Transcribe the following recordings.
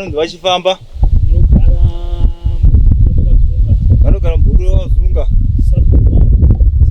Vanonzi VaChifamba. Ndinogara mubhuku reMakazunga. Vanogara mubhuku reMakazunga. Sabhuku wangu.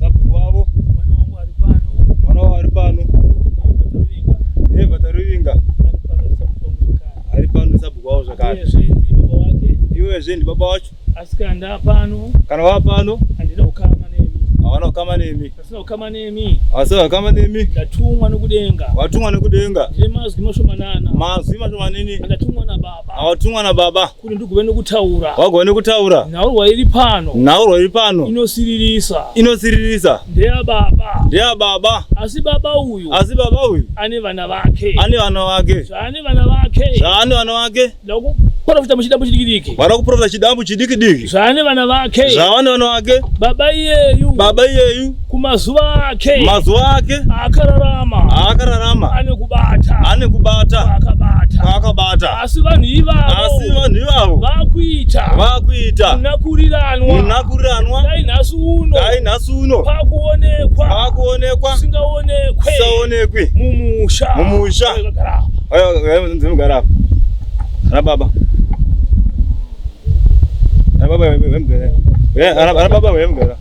Sabhuku wavo. Mwana wangu ari pano. Mwana wavo ari pano. Neva Taruvinga. Neva Taruvinga. Ari pano sabhuku wangu zvakare. Ari pano sabhuku wavo zvakare. Uyezve ndiri baba wake. Iwezve ndi baba wacho. Asi kana ndapano. Kana wapano. Handina ukama nemi. Havana ukama nemi. Vasina ukama nemi. Vasina ukama nemi. Ndatumwa nokudenga. Watumwa nekudenga. Ndine mazwi mashomanana. Mazwi mashomanini. Andatumwa nababa. Awatumwa nababa. Kuti ndigove nokutaura. Wagove nekutaura. Nhaurwa iri pano. Nhaurwa iri pano. Inosiririsa. Inosiririsa. Ndeyababa. Ndeyababa. Asi baba uyu. Asi baba uyu. Ane vana vake. Ane vana vake. Zvaane vana vake. Zvaane vana vake. Ndakuprofita muchidambu chidikidiki. Vada kuprofita chidambu chidikidiki. Zvaane vana vake. Zvaane vana vake. Baba iyeyu. Baba iyeyu. Kumazuva ake. Mazuva ake. Akararama. Akararama. Ane kubata. Ane kubata. Kwaakabata. Kwaakabata. Asi vanhu ivavo. Asi vanhu ivavo. Vakuita. Vakuita. Munakuriranwa. Munakuriranwa. Dai nhasi uno. Dai nhasi uno. Pakuonekwa. Pakuonekwa. Kusingaonekwe. Kusingaonekwi. Mumusha. Mumusha. Ndinogara apa. Ana baba. Ana baba vemugara. Ana baba vemugara.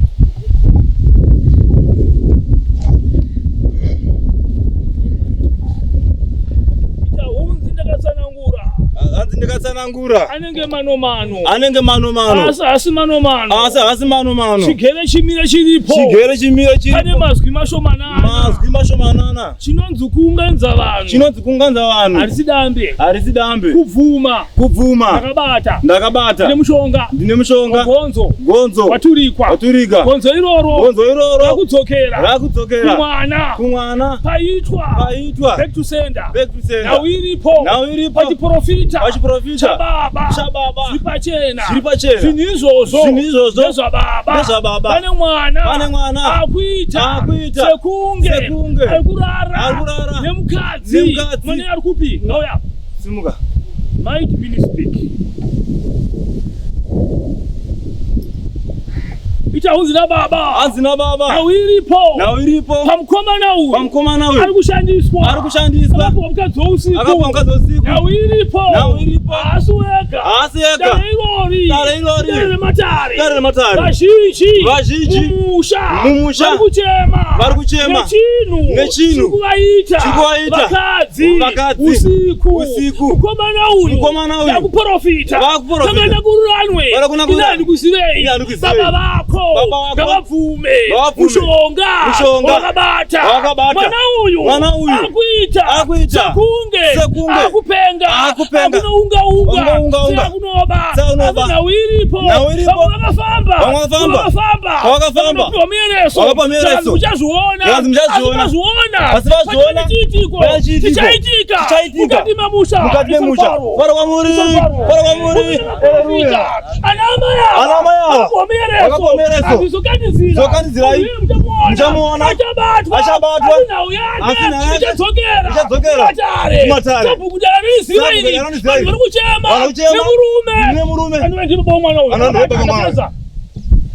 Hunzi ndakatsanangura. Hanzi ndakatsanangura. Anenge mano mano. Anenge mano mano. Asi hasi mano mano. Asi hasi mano mano. Chigere chimire chiripo. Chigere chimire chiripo. Pane mazwi mashomanana. Mazwi mashomanana. Chinonzi kuunganidza vanhu. Chinonzi kuunganidza vanhu. Harisi dambe. Harisi dambe. Kubvuma. Kubvuma. Ndakabata. Ndakabata. Ndine mushonga. Ndine mushonga. Gonzo. Gonzo. Waturikwa. Waturika. Gonzo iroro. Gonzo iroro. Rakudzokera. Rakudzokera. Kumwana. Kumwana. Paitwa. Paitwa. Back to sender. Back to sender. Nhau iripo. Nhau iripo. Pachiprofita. Pachiprofita. Chababa. Chababa. Zviri pachena. Zviri pachena. Zvinhu izvozvo. Zvinhu izvozvo. Ndezvababa. Ndezvababa. Pane mwana. Pane mwana. Akuita. Akuita. Sekunge. Sekunge. Ari kurara. Ari kurara. Nemukadzi. Nemukadzi. Mwana ari kupi? Ngauya. Simuka. Might be speak. Ita hunzi nababa. Hanzi nababa. Nhau iripo. Nhau iripo. Pamukomana uyu. Pamukomana uyu. Ari kushandiswa. Ari kushandiswa. Akapuwa mukadzi weusiku. Akapuwa mukadzi weusiku. Nhau iripo. Nhau iripo. Haasi wega. Haasi ega. Dare irori. Dare irori. Dare rematare. Dare rematare. Vazhinji. Vazhinji. Mumusha. Mumusha. Vari kuchema. Vari kuchema. Nechinhu. Nechinhu. Chikuvaita. Chikuvaita. Vakadzi. Vakadzi. Usiku. Usiku. Mukomana uyu. Mukomana uyu. Vakuprofita. Vakuprofita. Vakaenda kururanwe. Vada kuna Ini handikuzivei. Ini handikuzivei. Baba vako. Baba vako. Ngavabvume. Ngavabvume. Mushonga. Mushonga. Wakabata. Wakabata. Mwana uyu. Mwana uyu. Akuita. Akuita. Sekunge. Sekunge. Akupenga. Akupenga. Akunounga unga. Unga, unga, unga. Seakunoba. Seakunoba. Asi nhau iripo. Nhau iripo. Vamwe vakafamba. Vamwe vakafamba. Vakafamba. Vakafamba. Vakapiwa miereso. Vakapiwa miereso. Zvakanzi muchazviona. Zvakanzi muchazviona. Asi vazviona. Asi vazviona. Pane chiitiko. Pane chiitiko. Chichaitika. Chichaitika. Mukati memusha. Mukati memusha. Isafaro. Fara kwamuri. Fara kwamuri. Haleluya. Ana amai ava. Ana amai ava. Vakapiwa miereso. Vakapiwa miereso. Hazvizokanizira. Zokanizira. Uye muchamuona. Muchamuona. Achabatwa. Achabatwa. Asi nhau yake. Asi nhau yake. Ichadzokera. Ichadzokera. Kumatare. Kumatare. Sabhuku dare Sabhuku iri. dare riziva Vanhu iri. vari kuchema. Vari kuchema. Nemurume. Nemurume. Anova ndiye baba womwana uyu. Anova ndiye baba womwana uyu. Apedza.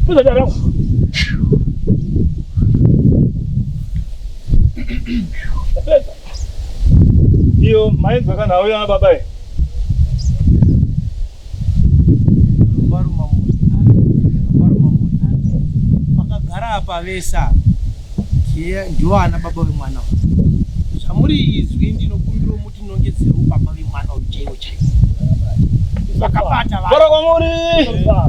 Pedza dare rangu. Apedza. Iyo mainzwa kana nhau yana baba iyi. Vakagara apa vese ava ndiye ndiwo ana baba vemwana uyu. Zvamuri izwi ndinokumbirawo mutinongedzerewo baba vemwana uyu chaiwo chaiwo. Vakabata vanhu. Fara kwamuri.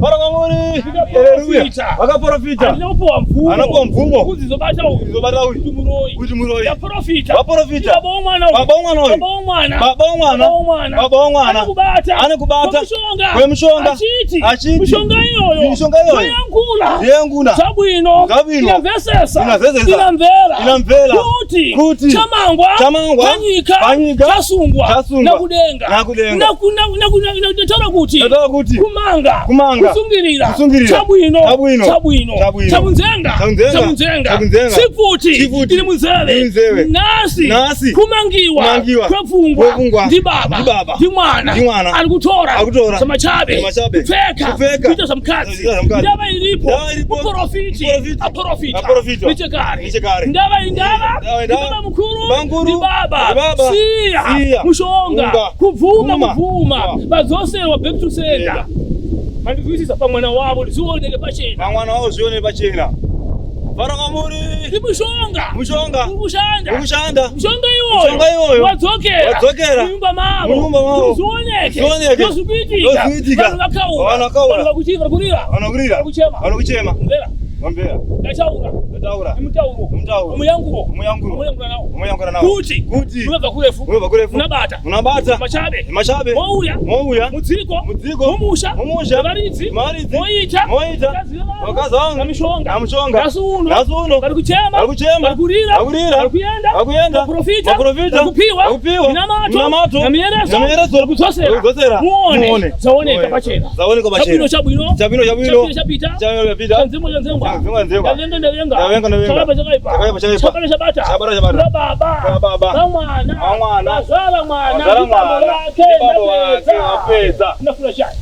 Fara kwamuri. Haleluya. Vakaprofita. Handina kupiwa mvumo. Handina kupiwa mvumo. Kunzi zobata uyu. Zobata uyu. Kuti muroyi. Kuti muroyi. Ndaprofita. Vaprofita. Baba womwana uyu. Baba womwana uyu. Baba womwana. Baba womwana. Baba womwana. Baba womwana. Ane kubata. Ane kubata. Kwemushonga. Kwemushonga. Achiti. Achiti. Mishonga iyoyo. Mishonga iyoyo. Ndeyangula. Ndeyangula. Zvabwino. Zvabwino. Inamvesesa. Inamvesesa. Inamvera. Inamvera. Kuti. Kuti. Chamangwa. Chamangwa. Panyika. Panyika. Chasungwa. Chasungwa. Nakudenga. Nakudenga. Naku- naku- naku- naku- Ndataura kuti Ndataura kuti kumanga Kumanga. kusungirira Kusungirira. chabwino Chabwino. chabwino Chabwino. chamunzenga Chamunzenga. chamunzenga Chamunzenga. sipfuti Sipfuti. iri munzeve Iri munzeve. nhasi Nhasi. kumangiwa Kumangiwa. kwepfungwa Kwepfungwa. ndibaba Ndibaba. ndimwana Ndimwana. ari kutora Ari kutora. zvamachabe Zvamachabe. kupfeka Kupfeka. kuita zvamukadzi Kuita zvamukadzi. ndava iripo Ndava iripo. muprofiti Muprofiti. aprofita Aprofita. nechekare Nechekare. ndava indava Ndava indava. ndibaba mukuru Baba mukuru. ndibaba Ndibaba. siya Siya. mushonga Unga. kubvuma Bvuma. kubvuma Bvuma. vadzoserwa back to sender Sender. mandizwisisa pamwana wavo zvioneke pachena Pamwana wavo zvione pachena. Fara kwamuri. ndimushonga Mushonga. uri kushanda Ukushanda. mushonga Mushonga iwoyo iwoyo. wadzokera Wadzokera. munyumba mavo Munyumba mavo. zvioneke Zvioneke. ndozvikuitika Ndozvikuitika. vanhu vakaura Vanhu vakaura. vanhu vakuti vari kurira Vanokurira. vari kuchema Vanokuchema. mvera Mvera. ndataura Ndataura. nemutauro Nemutauro. umuyanguo Umuyanguo. umuyangura nawo Umuyangura nawo. kuti Kuti. munobva kurefu Munobva kurefu. munabata Munabata. machabe Machabe. mouya Mouya. mudziko Mudziko. mumusha Mumusha. varidzi Varidzi. moita Moita. Vakazi Vakazi vangu. namishonga Namushonga. nhasi uno Nhasi uno. vari kuchema Vari kuchema. vari kurira Vari kurira. vari kuenda Vari kuenda. maprofita Maprofita. vari kupiwa Vari kupiwa. minamato Minamato. namiyerezo Namiyerezo. vari kudzosera Vari kudzosera. muone Muone. zaoneka Muone. pachena Zaoneka pachena. chabwino chabwino Chabwino chabwino. chapita chapita Chabwino chapita. chanzemwa chanzemwa Chanzemwa chanzemwa. ndavenga ndavenga Ndavenga ndavenga. chakaipa chakaipa Chakaipa chakaipa. chabata chabata Chabata chabata. Kuna baba Kuna baba. vamwana Vamwana. vazvara mwana Vazvara ndibaba mwana. vake Ndibaba wake, wapedza. ndafuna chai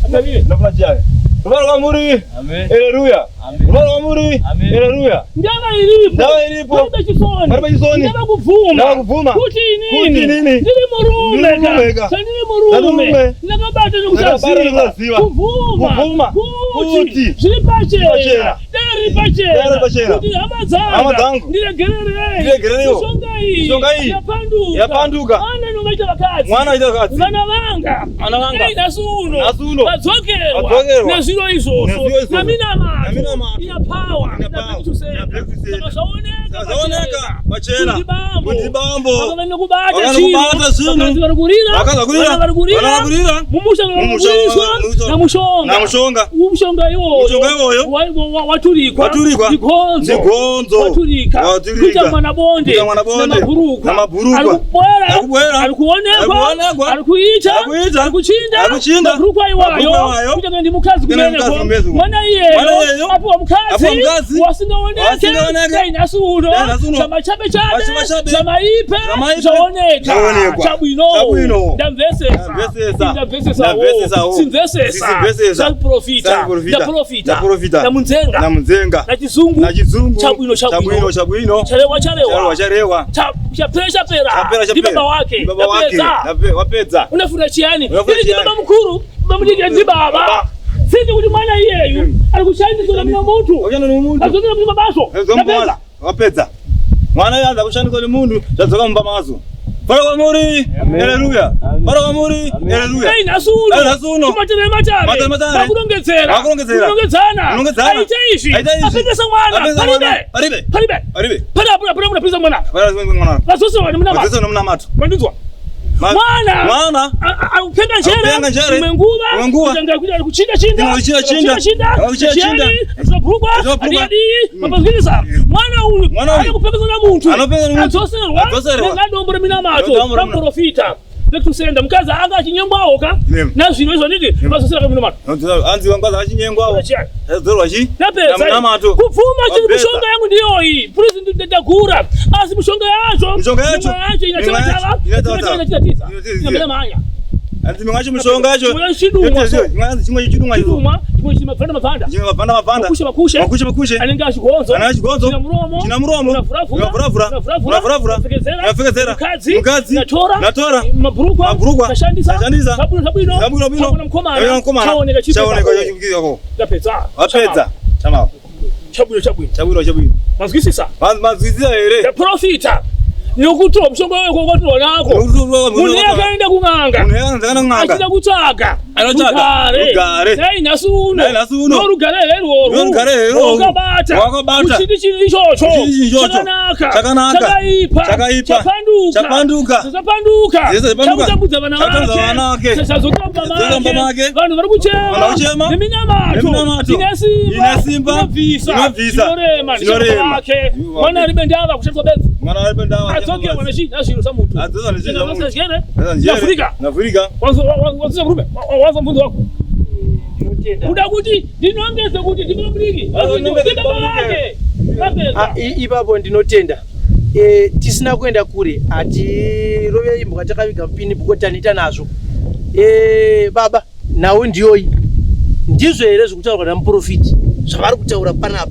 atavire Ndafuna chai. Rufaro kwamuri. Amen. Haleluya. Amen. Rufaro kwamuri. Amen. Haleluya. ndava iripo Ndava iripo. paribe chisoni Paribe chisoni. ndava kubvuma Ndava kubvuma. kuti Kuti inini inini. ndiri murume Ndiri murume ka ka. sandiri murume Sandiri ndakabata Ndakabata nekusaziva nekusaziva. kubvuma Kubvuma. kuti Kuti. zviri pachena Pachena. dare riri pachena Dare riri pachena. kuti hama Hama dzanga dzangu. ndiregererei Ndiregerereiwo. mishonga iyi Mishonga iyi. yapanduka Yapanduka. mwana inovaita vakadzi Mwana aita vakadzi. vana vanga Vana vanga. Ei, nhasi uno Nhasi uno. vadzokerwa Vadzokerwa. nezviro izvozvo Nezviro izvozvo. naminamato Naminamato. ina power Ina ina power. back to sender. Ina back to sender. Saka zvaoneka Zvaoneka pachena. Kuti bambo. Kuti bambo. Vakava nekubata Vakava chinhu. nekubata zvinhu. Vakadzi vari kurira Vakadzi vari kurira. Vana vari kurira Vana vari kurira. Mumusha vari Mumusha kuriswa vari kuriswa. namushonga Namushonga. Mushonga iwoyo Mushonga iwoyo. Waturikwa Waturikwa. Ndigonzo Ndigonzo. Waturika Waturika. Kuita mwana bonde Kuita mwana bonde. Namabhurukwa Namabhurukwa. Ari kubwera Ari kubwera. Ari kuonekwa Ari kuonekwa. Ari kuita Ari kuita. Ari kuchinda Ari kuchinda. Mabhurukwa iwayo Mabhurukwa iwayo. Kuita ndi mukadzi Kuita ndi mukadzi kumeneko kumeneko. Mwana Mwana iyeyo iyeyo. Apiwa mukadzi Apiwa mukadzi. Wasingaoneke Wasingaoneke. Dai nhasi uno Dai nhasi uno. Zvamachabe chabe Zvamachabe. Zvamaipe Zvamaipe. Zvaoneka Zvaonekwa. Chabwino Chabwino. Ndamvesesa Ndamvesesa. Ndamvesesawo Ndamvesesawo. Simvesesa Simvesesa. Zvaprofita Zvaprofita. Ndaprofita Ndaprofita. Namunzenga Namunzenga. Nachizungu Nachizungu. Chabwino chabwino Chabwino chabwino. Charewa charewa Charewa charewa. Chapera chapera Chapera chapera. Ndibaba wake Ndibaba wake. Ndapedza. Wapedza. Unafuna chiyani Unafuna Ndiri chiyani. ndibaba mukuru baba mudiki ndibaba Baba. Sindi kuti mwana iyeyu ari kushandiswa namuna muntu Uchana nemuntu. adzokera kuti mabaso Ndapedza. Wapedza. Mwana yanza kushandiswa nemuntu zvadzoka mumba mazo. Fara kwamuri. Haleluya. Fara kwamuri. Haleluya. Dai nhasi uno Dai nhasi uno. kumatare matare Matare matare. vakurongedzera Vakurongedzera. kunongedzana Kunongedzana. aita izvi Aita izvi. apengesa mwana Apengesa mwana. paribe Paribe. paribe Paribe. paribe apana munhu apengesa mwana Fara mwana. vazose vanhu muna Vadzose nomunamato. mandinzwa Mwana. Mwana. Akupenga Akupenga njere njere. imwe nguva Imwe nguva. kutanga kuti ari kuchinda chinda Imwe kuchinda chinda. chinda Akuchinda chinda. zvinobhurukwa Zvinobhurukwa. adii mapazwirisa mwana uyu Mwana uyu. ari kupengesa na muntu Anopengesa na muntu. adzoserwa Adzoserwa. nedombo reminamato Nedombo remina- ramuprofita vekutusenda mukadzi anga achinyengwawo ka Mm. nazvino izvo nditi vazosera kaminamato Anzi wangaza achinyengwawo. Chiyani. Adzorwa chi? Ndapedza. Namunamato. Kubvuma chiri Wapedza. mishonga yangu ndiyoyi. Please ndagura. Asi mishonga yacho. Mishonga yacho. Mimwe yacho Mimwe inachava yacho. chava. Inachava Inachava. Inachava. Inamhanya mhanya. Anzi mimwe yacho mishonga yacho. Chimwe chidumwa. Chimwe chimwe chidumwa icho. Chidumwa, chimwe chine mabvanda mabvanda. Chimwe mabvanda mabvanda. Makushe makushe. Makushe makushe. Anenge achigonzo. Anenge achigonzo. China muromo. China muromo. Unavuravura. Unavuravura. Unavuravura. Unavuravura. Unapfekedzera. Unapfekedzera. Mukadzi. Mukadzi. Natora. Natora. Mabhurukwa. Mabhurukwa. Nashandisa. Nashandisa. Zabwino zabwino. Zabwino bwino. Chaona mukomana. Chaona mukomana. Chaoneka chipfeka. Chaoneka chipfeka. Ndapedza. Wapedza. Chamawo. Chabwino chabwino. Chabwino chabwino. Mazwisisa. Mazwisisa here? Ndaprofita. Nekuti mushonga weko kwatorwa nako. Munhu akaenda kun'anga. Munhu akaenda kun'anga. Achida kutsvaga. Anotsvaga. Rugare. Dai nhasi uno. Dai nhasi uno. Norugare herworwu. Norugare herworwu. Wakabata. Wakabata. Uchiti chinhu ichocho. Uchiti ichocho. Chakanaka. Chakanaka. Chakaipa. Chakaipa. Chapanduka. Chapanduka. Chapanduka. Chapanduka. Chakutambudza vana Chakutambudza vana vake. vake. Chazokera mumba Chazokera mumba make. make. Vanhu vari kuchema. Vanhu vari kuchema. Neminamato. Neminamato. Ine simba. Ine simba. Inobvisa. Inobvisa. Zvinorema. Zvinorema. Wake. Mwana ari bendava kushandiswa bedzi. Mwana ari bendava. Adzokerwa nezviro samuntu. Adzokerwa nezviro samuntu. Njere. Afrika. Afrika. Wazisa murume. Wanzwa mubvunzo wako? Ndinotenda. Kuda kuti ndinongeze kuti ndimamuriki Ndinongeze baba vake. Vapedza. Ah, ipapo ndinotenda. E, tisina kuenda kure, hatirove imbwa takaviga mupini because taneta nazvo. E, baba, nhau ndiyoyi. Ndizvo here zvekutaurwa namuprofiti zvavari kutaura panapa?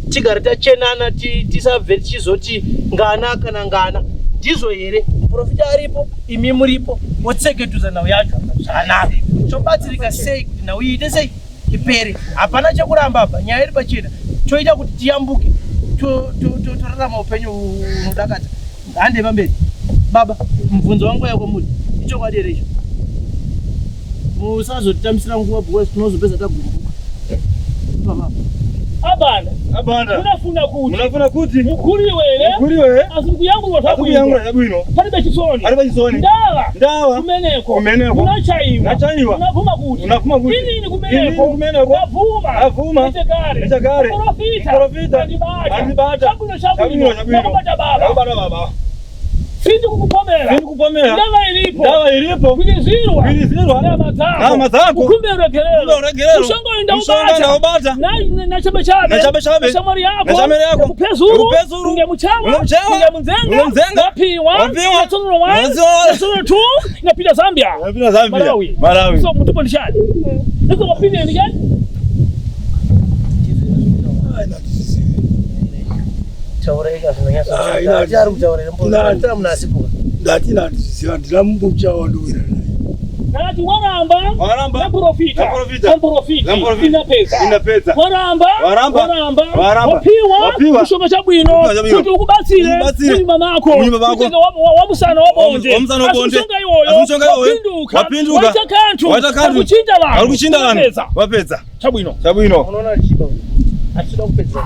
Tigare tachenana, tisabve tichizoti ngana kana ngana. Ndizvo here? Muprofiti aripo, imi muripo, wotseketudza nhau yacho zvakanaka. Tobatsirika sei kuti nhau iite sei ipere? Hapana chekuramba apa, nyaya iri pachena. Toita kuti tiyambuke, torarama upenyu hunodakadza. Hande pamberi. Baba, mubvunzo wangu waya kwamuri, ichokwadi here icho? Musazotitambisira nguva because tinozopedza tagumbuka. Baba. Abanda. Abanda. Munafuna kuti. Munafuna kuti. Mukuriwe here? Mukuriwe here? Asi kuyangurwa Asi kuyangurwa zvabwino. Palibe chisoni. Palibe chisoni. Ndawa. Ndawa. Kumeneko. Kumeneko. Munachaiwa. Munachaiwa. Munavuma kuti. Munavuma kuti. Inini kumeneko. Inini kumeneko. Ndavuma. Ndavuma. Nechekare. Nechekare. Muprofita. Muprofita. Andibata. Andibata. Chabwino chabwino. Chabwino chabwino. Ndakubata baba. Ndakubata baba. Sindi kukupomera. Sindi kupomera. Ndawa iripo. Ndawa iripo. Kuizirwa. Kuizirwa. Ndama dzako. Ndama dzako. Ukumbe uregerero. Ukumbe uregerero. Mushonga uyu Mushonga ndaubata. ndaubata. Na na chabe chabe. Na chabe chabe. Na shamwari yako. Na shamwari yako. Kupezuru. Kupezuru. Unge muchawa. Unge muchawa. Unge mudzenga. Unge mudzenga. Wapiwa. Wapiwa. Natsono 1. Natsono. Natsono 2. Inapita Zambia. Napita Zambia. Malawi. Malawi. So mutupo ndishani. Niko mapindi ndi chani? Tauraika Ah, zvinonyatsa. ina- Ari kutaura here? Ina- Munhu asipuka. Ndati ndatiziva ndina mumbucha wandiwira naye. Nati waramba. Waramba. Naprofita. Naprofita. Naprofita. Naprofita. Inapedza. Inapedza. Waramba. Waramba. Waramba. Waramba. Wapiwa. Wapiwa. Mushonga chabwino. Mushonga chabwino. Kuti ukubatsire. Ukubatsire. Munyumba mako. Munyumba mako. Kutenga wamusana wabonde. Wamusana wabonde. Asi mushonga iwoyo. Asi mushonga iwoyo. Wapinduka. Wapinduka. Waita kanthu. Waita kanthu. Akuchinja vanhu. Ari kuchinda vanhu. Wapedza. Wapedza. Chabwino. Chabwino. Unoona chiba. Hatida kupedza.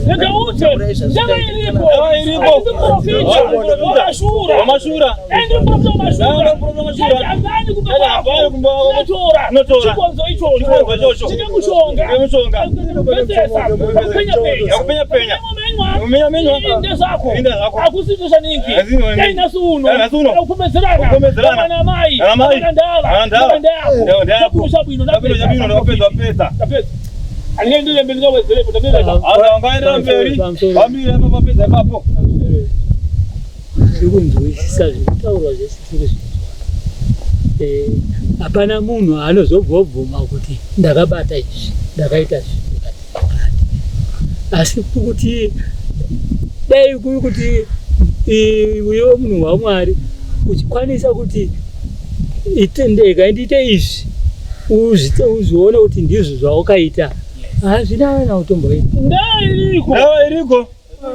Rega ute. Ndava iripo. Ndava iripo. Asi muprofita. Wamashura. Wamashura. Ende muprofita wamashura. Ende muprofita wamashura. Chete havani kumba Chete kwako. havani kumba kwako. Tinotora. Tinotora. Chikonzo ichocho. Chikonzo ichocho. Chine mushonga. Chine mushonga. Kupesesa. Kupenya penya. Kupenya penya. Menywa. Menywa, menywa. Inde zako. Inde zako. Akusizvo shaningi. Akusizvo shaningi. Dai nhasi uno. Dai nhasi uno. Kupomedzerana. Kupomedzerana. Ana mai. Ana mai. Ana ndava. Ana ndava. Ana yako. Ndava yako. Chabwino chabwino. Chabwino chabwino ndakapedza wapedza. Tapedza. Andingaenderere mberi ndingawedzerepo. Ndapedza. Asa wangaenderera mberi. Vamire ipapo wapedza ipapo. Ndiri kunzwisisa zvekutaurwa zvese tiri kuzvinzwa. Hapana munhu anozobvobvuma kuti ndakabata izvi, ndakaita izvi, ndakati. Asi kuti dai kuri kuti iwe munhu waMwari uchikwanisa kuti itendeka ndiite izvi, uzvione kuti ndizvo zvawakaita, hazvina kana kutomboita. Ndaa iriko. Ndava iriko.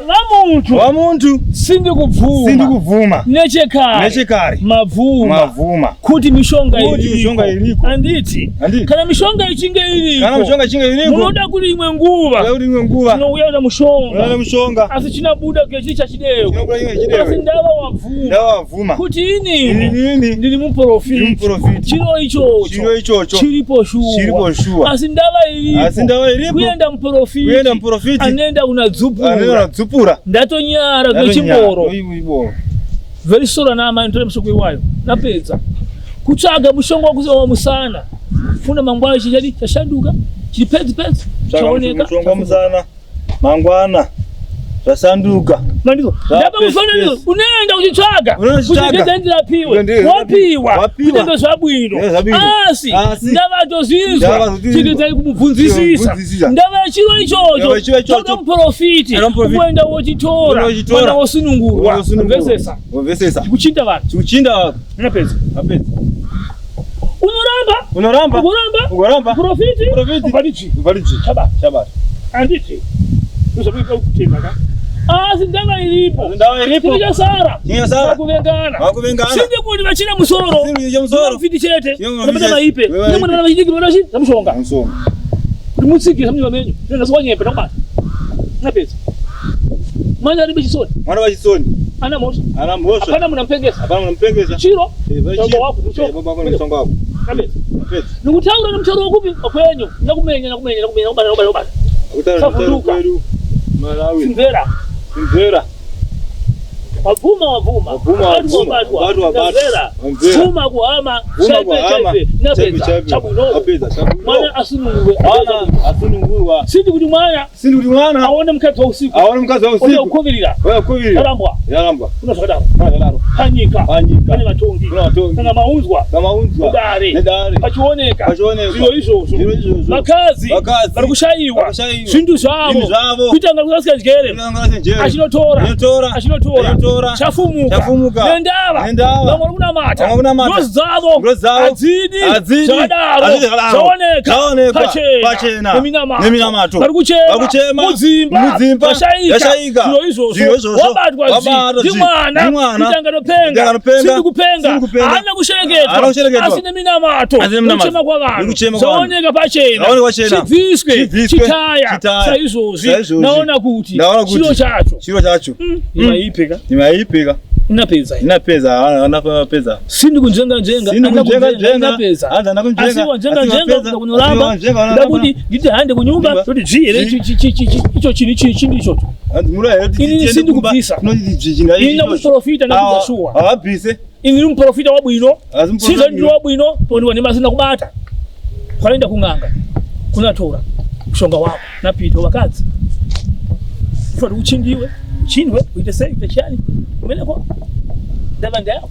Vamuntu. Vamuntu. Sindi kubvuma. Sindi kubvuma. Nechekare. Nechekare. Mabvuma. Mabvuma. Kuti mishonga Kuti iriko. mishonga iriko. Handiti. Handiti. Kana mishonga ichinge iriko. Kana mishonga ichinge iriko. Munoda kuti imwe nguva. Munoda kuti imwe nguva. Tinouya na mushonga. Munoda mushonga. Asi chinabuda kuye chachidewo. Chinobuda chimwe chidewo. Asi ndava wabvuma. Ndava wabvuma. Kuti inini. Inini. Ndiri muprofiti. Ndiri muprofiti. Chiro ichocho. Chiro ichocho. Chiripo shuwa. Chiripo shuwa. Asi ndava iripo. Asi ndava iripo. Kuenda muprofiti. Kuenda muprofiti. Anoenda kuna dzupura. Anoenda dzupura. Ndatonyara kwechimboro. Verisora naamai nditore mushonga iwayo. Napedza. Kutsvaga mushonga wakuzowa musana. Funa mangwana chichadi chashanduka. Chiri pedzi pedzi. Chaoneka. Mushonga musana. Mangwana. Zvasanduka. Mandizvo. Ndapa mufananidzo unoenda uchitsvaga kuti ndidze ndirapiwe. Wapiwa. Wapiwa. Kuti zvabwino. Zvabwino. Asi Asi. ndavatozvinzwa. Chikedzai kumubvunzisisa. Ndava chiro ichocho. Ndava chiro ichocho. Toda muprofiti. Toda muprofiti. Kuenda wochitora. Kuenda wochitora. Mwana wosunungurwa. Wosunungurwa. Mvesesa. Wovesesa. Kuchinda vanhu. Chikuchinda vanhu. Ndinapedza. Apedza. Unoramba. Unoramba. Unoramba. Unoramba. Profiti. Profiti. Ubatichi. Ubatichi. Chaba. Chaba. Anditi. Ndozvakuita kutenda ka. Asi ndava iripo. Ndava iripo. Chiri chasara. Chiri chasara. Vakuvengana. Vakuvengana. Sinde kuti vachina musoro. Sinde chine musoro. Profiti chete. Chine Unobata chete. maipe. Wewe Nemwe maipe. vana vachidiki vanochi zamushonga. Mushonga. Kuti mutsigire samunyumba menyu. Ndinasi wanyepe ndakubata. Napedza. Mwana ari bechisoni. Mwana wachisoni. Ana mhosva. Ana mhosva. Hapana munhu amupengesa. Hapana munhu amupengesa. Chiro. Eh, Mushonga chiro. wako. Eh, baba wako nemushonga wako. Napedza. Apedza. Nikutaura nemutauro wekupi? Wakwenyu. Ndakumenya ndakumenya ndakumenya ndakubata ndakubata ndakubata. Akutaura Savhunduka. kwedu. Malawi. Simvera. Simvera. Wabvuma wabvuma. Wabvuma, Wabatwa, wabvuma. wabatwa. Wabatwa, wabatwa. Ndamvera. Ndamvera. Bvuma kuhama. Bvuma Chaipe kuhama. chaipe. Chaipe Napedza. chaipe. Chabwino. Apedza chabwino. Mwana asunungurwe. Mwana asunungurwa. Sindi kuti mwana Sindi kuti mwana aone mukadzi wa usiku. aone mukadzi wa Oda usiku. kukuvirira. Oya kuvirira. Yarambwa. Yarambwa. Kuna zvakadaro. Zvakadaro. Panyika. Panyika. Pane vatongi. Kuna vatongi. Kana maunzwa. Kamaunzwa. Nedare. Nedare. Pachioneka. Pachioneka. Zviro izvozvo. Zviro izvozvo. Vakadzi. Vakadzi. Vari kushayiwa. Vari kushayiwa. Zvinhu zvavo. Zvinhu zvavo. Kuita kunga kusasingadyere. Achinotora. Achinotora. Achinotora. Achinotora. Chafumuka. Chafumuka. Nendava. Nendava. Vamwe vari kunamata. Vamwe kunamata. Ngirozi dzavo. Ngirozi dzavo. Hadzidi. Hadzidi. Zvakadaro. Hadzidi zvakadaro. Zvaoneka. Zvaonekwa. Pachena. Pachena. Neminamato. Neminamato. Vari kuchema. Vari kuchema. Mudzimba. Mudzimba. Zvashayika. Zvashayika. Zviro izvozvo. Zviro izvozvo. Wabatwa Wabatwa zvi. zvi. Ndimwana. Ndimwana. Kuita nganopenga. Kuita nganopenga. Sindi kupenga. Sindi kupenga. Haana kushereketwa. Haana kushereketwa. Asi neminamato. Asi neminamato. Nekuchema kwavanhu. Nekuchema kwavanhu. Zvaoneka pachena. Zvaoneka pachena. Chibviswe. Chibviswe. Chitaya. Chitaya. Saizvozvi. Saizvozvi. Ndaona kuti. Ndaona kuti. Chiro chacho. Chiro chacho. Imaipeka. Imaipeka. Inapedza. Inapedza. Anapedza. Sindi kunjenga njenga. Sindi Handina kunjenga kunjenga, njenga. inapedza. Handina kunjenga. Asi wanjenga Asi njenga wapedza. kuda kunoramba. Asi wanjenga, Kuda kuti nditi hande kunyumba Nyumba. toti dzvi here Dzvi. icho chini chini ichocho. Hanzi mura here kuti Inini tiende sindi kumba, kubvisa. tinoti dzvi- Ini ndakuprofita ndakuza shuwa. Havabvise. Ini ndiri muprofita wabwino. Asi muprofita Sizo ndiri wabwino pondiwa nemasina kubata. Kwanoenda kung'anga. Kunatora mushonga wako napita vakadzi. Kuti uchindiwe, uchindwe, uite sei, uite chani. Umeneko. Ndava ndayako.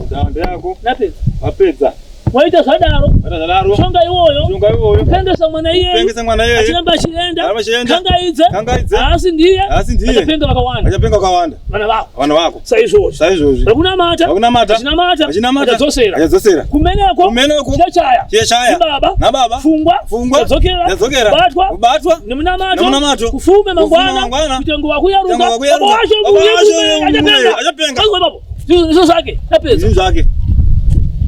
Ndava yako. Napedza. Wapedza. Waita zvadaro. Waita zvadaro. Mushonga iwoyo. Mushonga iwoyo. Kupengesa mwana iyeyu. Kupengesa mwana iyeyu. Achiramba achienda. Achiramba achienda. Kangaidze. Kangaidze. Haasi ndiye. Haasi ndiye. Achapenga vakawanda. Achapenga vakawanda. Vana vako. Vana vako. Saizvozvi. Saizvozvi. Vakunamata. Vakunamata. Achinamata. Achinamata. Achadzosera. Achadzosera. Kumeneko. Kumeneko. Chechaya. Chechaya. Nababa. Nababa. Fungwa. Fungwa. Yadzokera. Yadzokera. Kubatwa. Kubatwa. Nemunamato. Nemunamato. Kufume mangwana. Kufume mangwana. Kuita nguva kuyaruka. Kuita nguva kuyaruka. Baba wacho Baba wacho muye, muye, achapenga. achapenga. Azwa ipapo. Ndizvo zvake. Apedza. Zvinhu zvake.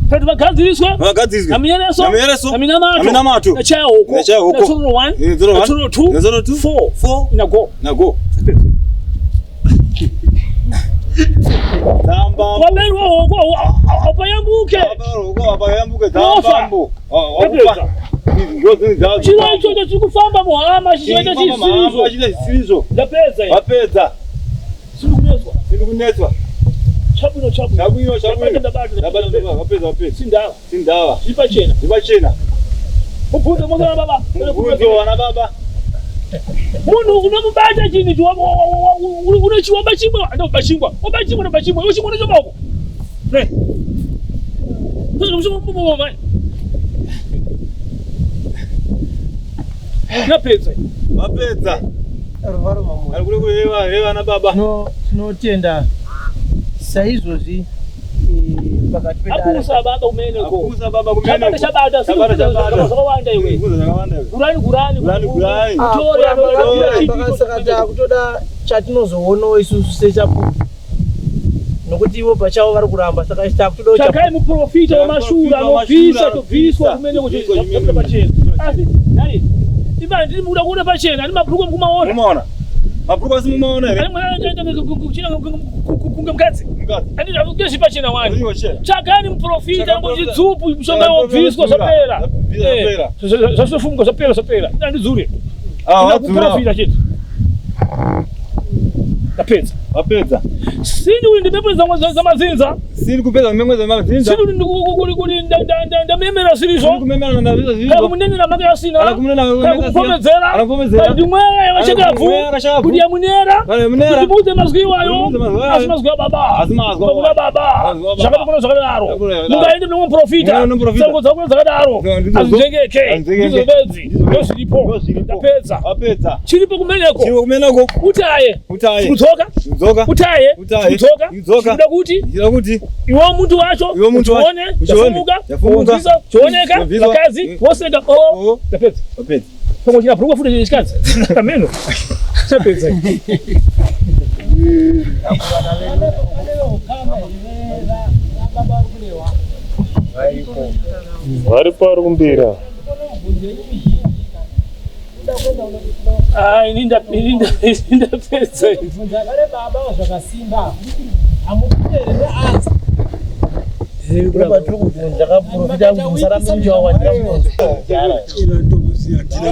Kuti vagadziriswe. Vagadziriswe. Namiyereso. Namiyereso. Naminamato. Naminamato. Nachaya hoko. Nachaya hoko. Natsoro 1. Natsoro 1. Natsoro 2. Natsoro 2. 4. 4. Inago. Nago. Dzambambo. Waberwa hoko apayambuke. Waberwa hoko apayambuke Wofa. dzambambo. Wapedza. Ngozi dzadzo. Chiro ichocho chiri kufamba muhama chichiita chisizvo. Chiita chisizvo. Ndapedza. Wapedza. Siri kunetswa. Siri kunetswa. Chabwino chabwino. Chabwino chabwino. Ndabata Ndabata wapedza wapedza. Sindava. Sindava. Zviri pachena. Zviri pachena. Mubvunzo mose baba. Mubvunzo wana baba. Munhu unomubata chinhu ichi unochiwamba chimwe andoba chingwa. Wamba chimwe ndoba chimwe. Iwe chimwe unochoba uko. Ne. Napedza. Wapedza. Ruvaro mamoyo. Ari kuri kureva reva na baba. Tinotenda saizvozvi pakati pedare. Akusa baba umeneko. Akusa baba kumeneko. Chabata chabata. Chabata chabata. Zvakawanda iwe. Zvakawanda iwe. Gurani gurani. Gurani gurani. Tore Tore. Saka takutoda chatinozoonawo isusu sechapupu. Nokuti ivo pachavo vari kuramba saka takutoda Tsvakai muprofita wamashura anobvisa tobviswa kumeneko chinobuda pachena. Asi nhai iva ndiri mukuda kuona pachena ani mabhuku mukumaona. Mumaona. Mabhuku asi mumaona here? Ani kunge mukadzi. Mukadzi. Ani zviri pachena wani. Zviri pachena. Tsvakani muprofita Tsvaka ngochidzupu mushonga Tsvaka wobviswa muprofita, zvapera. zvapera. Zvasofumuka zvapera zvapera. Andidzure. Ah, wadzura. Muprofita chete. Ndapedza. Wapedza. Sini uyu ndimepedza zamadzinza. Siri kupedza mimwe dzemadzinza. Sini kuti ndamemera sirizvo. Siri kumemera ndazvizo Kana zvizo. kumunenera make asina. Kana kumunenera Kana make asina. kumupomedzera. Kana kumupomedzera. Kana kuti mweya yavachakabvu. Kana mweya yavachakabvu. Kuti yamunera. Kana yamunera. Kuti muudze mazwi iwayo. Kuti muudze mazwi iwayo. Asi mazwi ababa. Asi mazwi ababa. Kuna baba. Mazwi ababa. Zvakatokona zvakadaro. Zvakatokona zvakadaro. Mungaende mune muprofita. Mungaende muprofita. Tsango dzako dzakadaro. Ndidzo- Azvinjengeke. Azvinjengeke. Ndidzo bedzi. Ndidzo bedzi. Ndozviripo. Ndozviripo. Ndapedza. Wapedza. Chiripo kumeneko. Chiripo kumeneko. Utaye. Utaye. Kudzoka. Kudzoka. Utaye. Utaye. Kudzoka. Kudzoka. Kuda kuti Kuda kuti iwe muntu wacho Iwe muntu wacho, uchione uchione, chafumuka chafumuka, wobvisa chioneka wobviswa, vakadzi woseka o o ndapedza wapedza. pamwe china bhurukwa futi chechikadzi ameno chapedza Varipo vari kumbira. Ah, ini ndapedza Vare baba zvakasimba. Hamukutere neanza. Ndopa tiri kubvunza kaprofita kuti musarambe muchiwawandira munonzi. Ina ndomuziya ndina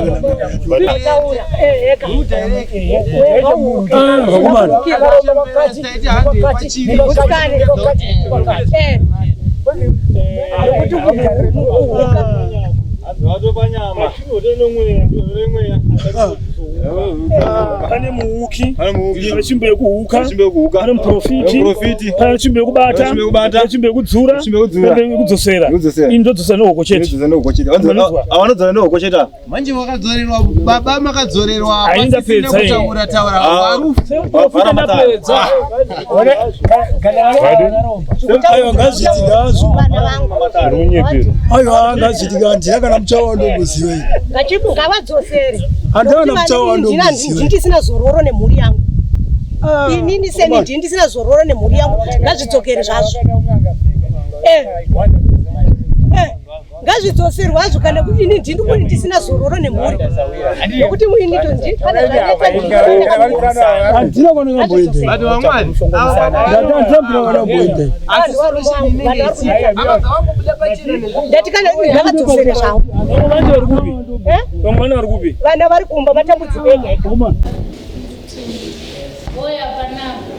Pane muuki, pane tsvimbo yekuhuka, pane muprofiti, pane tsvimbo yekubata, pane tsvimbo yekudzura, pane yekudzosera. Ini ndodzosera nehoko chete. Avanodzora nehoko chete. Manje wakadzorerwa baba makadzorerwa Hayi, pasisina ndapedza, eh. kutaura taura warufu. Muprofita ndapedza. Aiwa ngazviti ngazvo. Vana vangu. Aiwa ngazviti handina kana muchawa wandomboziva ini. Ngavadzosere. Handina kana muchawa wandomboziva. Ndisina zororo nemhuri yangu. Inini seni ndini ndisina zororo nemhuri yangu. Ngazvidzokere zvazvo. Eh. Eh. Ngazvidzoserwe hazvo kana ini ndini kuni ndisina zororo nemhuri. Nokuti ini tondi kana zvaneta Handina kwandingamboenda. Vanhu vamwari. Ndati handina kwandingamboenda. Asi solution inenge ichiri. Abva vangobuda pachena nezvinhu. Ndati kana ngavadzosere zvavo. Vamwe vana vari kupi? Eh? Vamwe vana vari kupi? Vana vari kumba matambudziko ega ega. Oya panapa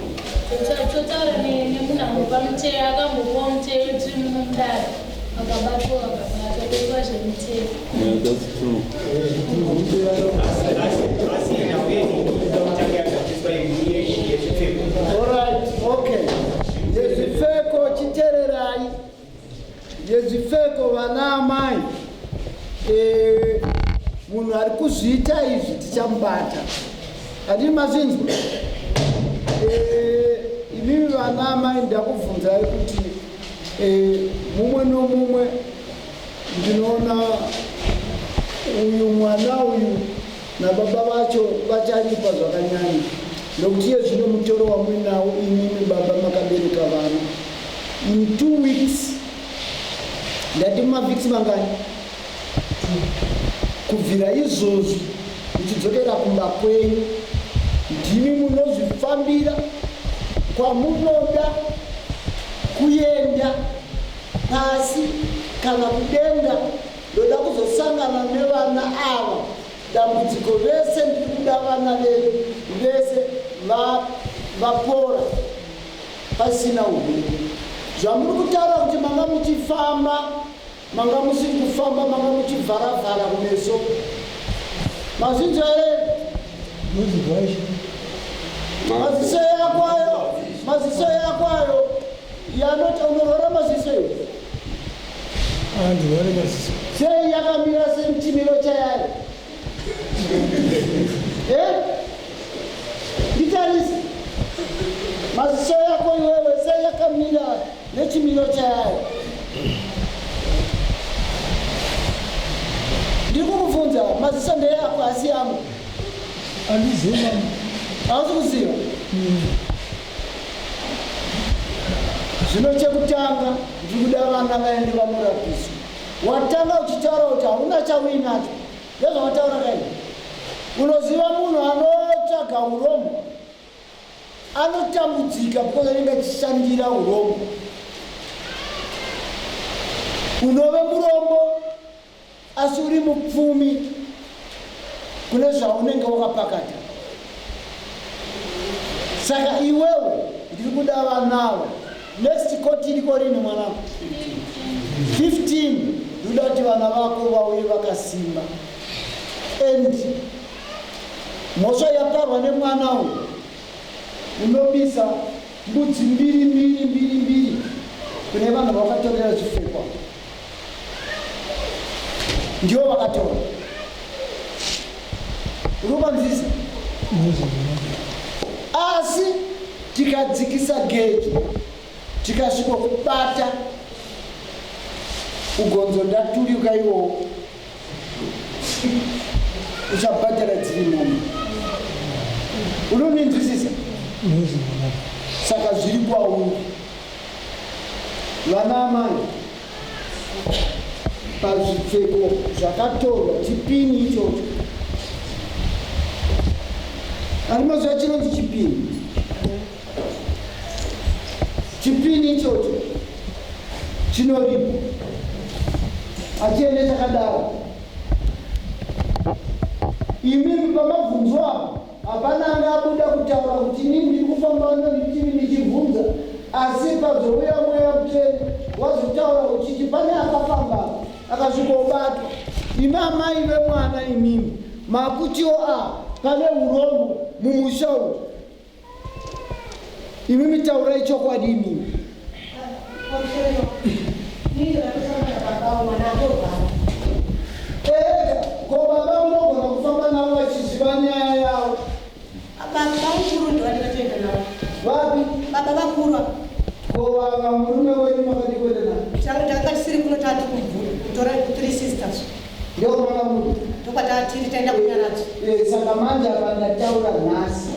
totaura nemunhu angopa mutero akambopawo mutero tiri muno mudare akabatwa akabatwa toitwa zvemutero. Alright, okay. Yezvipfeko chitererai. Yezvipfeko vana amai. Munhu ari kuzviita izvi tichamubata. Handini mazvinzwa? Imimi vana amai ndakubvunzai kuti mumwe nomumwe ndinoona uyu mwana uyu nababa vacho vacharipa zvakanyanya nokuti iye zvino mutoro wamuinawo imimi baba makabereka vana in 2 weeks ndati mumavhikisi mangani kubvira izvozvi muchidzokera kumba kwenyu ndimi munozvifambira kwamunoda kuenda pasi kana kudenga. Ndoda kuzosangana nevana ava dambudziko vese ndiri kuda vana vedu vese vapora pasina urwere. Zvamuri kutaura kuti manga muchifamba manga musiri kufamba manga muchivharavhara kumeso mazvinzwa here? Maziso yako ayo, maziso yako ayo yanoti unorwara maziso iwe. Sei yakamira sechimiro chayayo? Eh? Nditarise. Maziso yako iwewe sei yakamira nechimiro chayayo? Ndiri kukubvunza, maziso ndeyako asi yangu. Handizivi mama. Hausi kuziva? Zvino chekutanga ndiri kuda vana vaende vanorapiswa. Watanga uchitaura kuti hauna chauinacho. Ndezvawataura kaini. Unoziva munhu anotsvaga urombo anotambudzika because anenge achishandira urombo. Unove murombo asi uri mupfumi kune zvaunenge wakapakata. Saka iwewe ndiri kuda vanawo. Next court iriko rini mwanangu? 15. Ndikuda kuti vana vako vauye vakasimba. And mhosva yaparwa nemwana uyu unobisa mbudzi mbiri mbiri mbiri mbiri kune vanhu vakatorera zvipfekwa. Ndivo vakatora. Uri kupanzisa? Asi tikadzikisa gejo tikasvika kubata ugonzo ndaturika iwowo uchabhadhara dziri mombe. Unoninzwisisa? Saka zviri kwauri. Vana amai pazvipfeko zvakatorwa chipini ichocho ari mazuva chinonzi chipini chipini ichocho chinoripo achiende chakadaro. Imimi pamabvunzo apa hapana anga abuda kutaura kuti inini ndiri kufamba nonditivi ndichibvunza asi pazouya mweya mutsvene wazotaura uchiti pane akafamba akasvikobatwa. Imi amai vemwana imimi makutiwo a pane urombo mumusha umu. Imimi taurai chokwadi imimi. Ega, ko baba munogona kufamba navo vachiziva nyaya yavo. Baba vakuru ndo vandakatoenda navo. Vapi? Baba vakuru ava. Ko vava murume wenyu makadi kuenda navo? Tanga tanga tisiri kuno tati kumvura kutora three sisters. Ndokwanga muri? Ndokwatatiri taenda kunyaradzo. Eh, saka manje apa ndataura nhasi.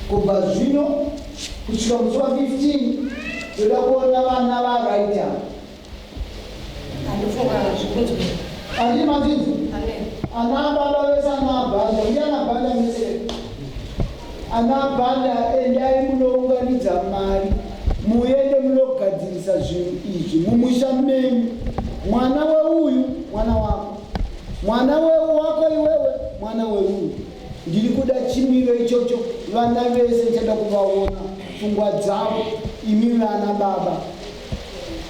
Kubva zvino kusvika musi wa 15 toda kuona vana va right apa. Handifunga zvikunzwa. Handiti manzinzwa? Amen. Ana baba vese ana bhanda, uye ana bhanda mese. Ana bhanda endai munounganidza mari muende munogadzirisa zvinhu izvi mumusha menyu. Mwana weuyu mwana wako, mwana wako iwewe mwana weuyu. Ndiri kuda chimiro ichocho, vana vese ndichada kuvaona pfungwa dzavo, imi vana baba.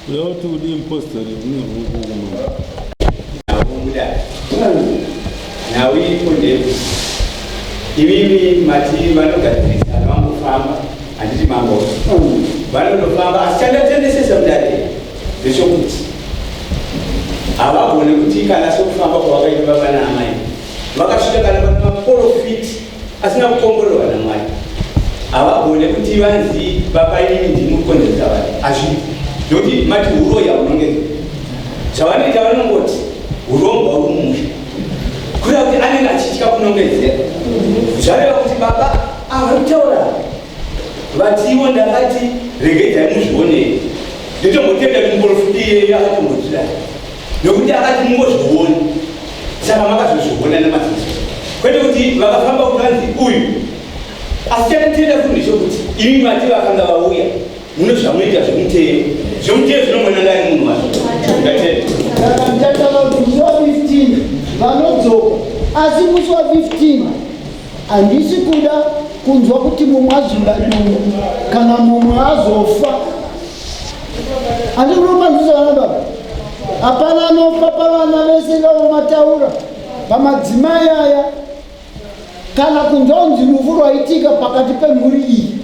Kuda kuti udii mupostori une ruoko kuno. Mudare. Nhau iripo ndeyekuti imimi mati vanogadzirisa vambofamba handiti mambo vanondofamba asi chandatendesesa mudare ndechokuti havagone kuti kana sokufamba kwavakaita baba naamai vakasvika kana pane maporofiti asina kukomborerwa namwari havagone kuti vanzi baba inini ndimi kukonzeresa vanhu hazvipo nokuti mati huroyi haunongedzwa zvavanoita vanongoti hurombwa huri mumusha kureva kuti anenge achitya kunongedzera zvareva kuti baba avari kutaura vatiwo ndakati regedzai muzvionei nditombotenda kuti muporofiti iyeyo akatombotidai nokuti akati mungozviona saka makazozviona nemaziso kwete kuti vakafamba kuti vanzi uyu asi chanditenda futi ndechekuti imi mati vakanga vauya mune zvamunoita zvemuteyo zvemuteyo zvinomona ngari munhu wacho ndatenda. Saka ndichataura kuti musi wa 15 vanodzoka asi musi wa 15 handisi kuda kunzwa kuti mumwe azvimba dumbu kana mumwe azofa. Handisi kuda kumanzwisa vana baba. Hapana anofa pavana vese ivavo mataura pamadzimai aya kana kunzwa kunzi rufu rwaitika pakati pemhuri iyi.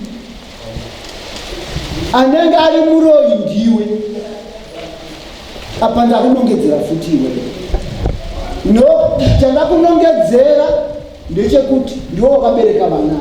Anenge ari muroyi ndiwe. Apa ndakunongedzera futi iwe. No, chandakunongedzera ndechekuti ndiwe wakabereka vana.